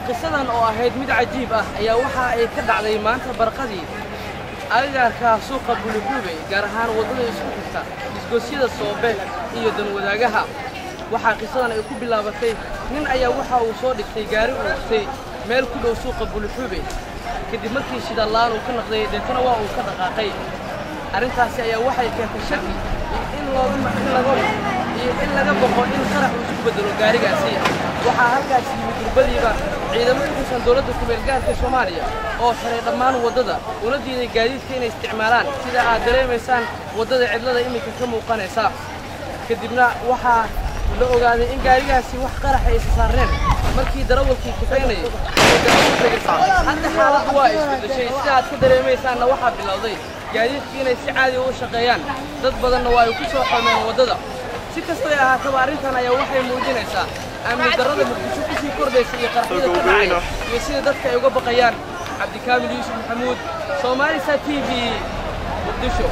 Qisadan oo ahayd mid cajiib ah ayaa waxa ay ka dhacday maanta barqadii agagaarka suuqa Bulixuube, gaar ahaan waddada isku xirta isgoysyada Soobe iyo Danwadaagaha. Waxaa qisadan ay ku bilaabatay nin ayaa waxa uu soo dhigtay gaari uu watay meel ku dhow suuqa Bulixuube, kadib markii shidaallaan uu ka naqday, deetana waa uu ka dhaqaaqay. Arrintaasi ayaa waxay keentay shaki iyo in laga boqo in qarax uu isku beddelo gaarigaasi. Waxaa halkaasi yimid durbadiiba ciidamo ka tirsan dowladda kumeel gaarka Soomaaliya oo xiray dhammaan waddada, una diiday gaadiidka inay isticmaalaan, sida aad dareemaysaan waddada cidlada iminka ka muuqanaysa. Kadibna waxaa la ogaaday in gaarigaasi wax qaraxa aysan saarneen markii darawalkii kaxaynayay. Hadda xaaladdu waa isbeddeshay, sida aad ka dareemaysaanna waxaa bilowday gaadiidku inay si caadi u shaqeeyaan, dad badanna waa ay ku soo xomeen waddada. Si kastoo ay ahaataba, arrintan ayaa waxay muujinaysaa amni darrada Muqdisho ku sii kordhaysa iyo qaraxyada ka dhacaya iyo sida dadka ay uga baqayaan. Cabdikaamil Yuusuf Maxamuud, Soomaalisa TV, Muqdisho.